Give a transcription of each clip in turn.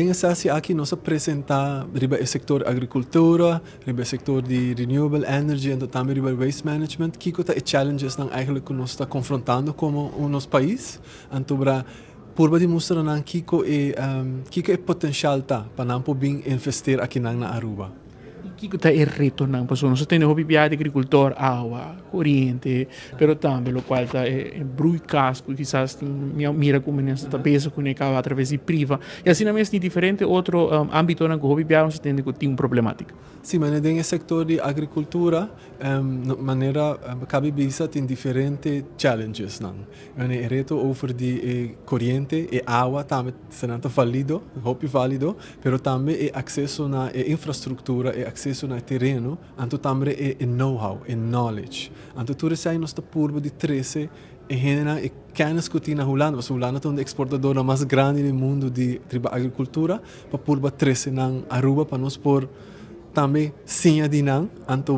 Den e sesi aki nos a presenta riba e sector agricultura, riba e sector di renewable energy anto tambe riba waste management kico ta e challenges nan eigenlijk cu nos ta confrontando como nos pais. Anto bra purba di mustra nan kico e kico e potencial ta pa nan por bin investeer akinan na Aruba. Y kico ta e retonan? Pasobra nos a tene hopi biaha di agricultor, awa, coriente, pero tambe locual ta e broeikas cu kisas tin mi a mira cu minister ta bezig cune caba atraves di priva. Y asina mes tin diferente otro ambitonan cu hopi biaha nos a tende cu tin un problematica. Si, manera den e sector di agricultura, manera cabe bisa tin diferente challengesnan. E reto over di e coriente, e awa tambe nan ta valido, hopi valido, pero tambe e acceso na e infrastructura, e acceso na e tereno, anto tambe e know-how, e knowledge. Anto tur esei nos ta purba di trece e hendenan e kennis cu tin na Hulanda, pasobra Hulanda ta un di exportadornan mas grandi den mundo di riba agricultura, pa purba trece nan Aruba pa nos por tambe siña di nan, anto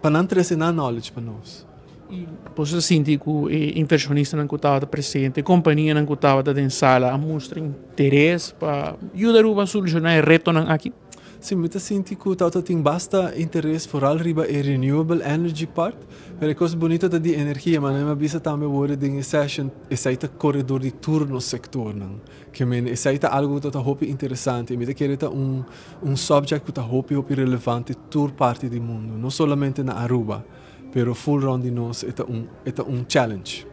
pa nan trece nan knowledge pa nos. Y boso ta sinti cu e inversionistanan cu tabata presente, companianan cu tabata den sala a mustra interes pa yuda Aruba soluciona e retonan aki? Si, mi ta sinti cu tabata tin basta interes vooral riba e renewable energy part, pero e cos bunita ta di energia, ma nan a bisa tambe awor den e session esey ta core door di tur nos sectornan. Ke men esey ta algo cu ta hopi interesante y mi ta kere ta un subject cu ta hopi hopi relevante tur parti di mundo, no solamente na Aruba. Pero full rond di nos e ta un e ta un challenge.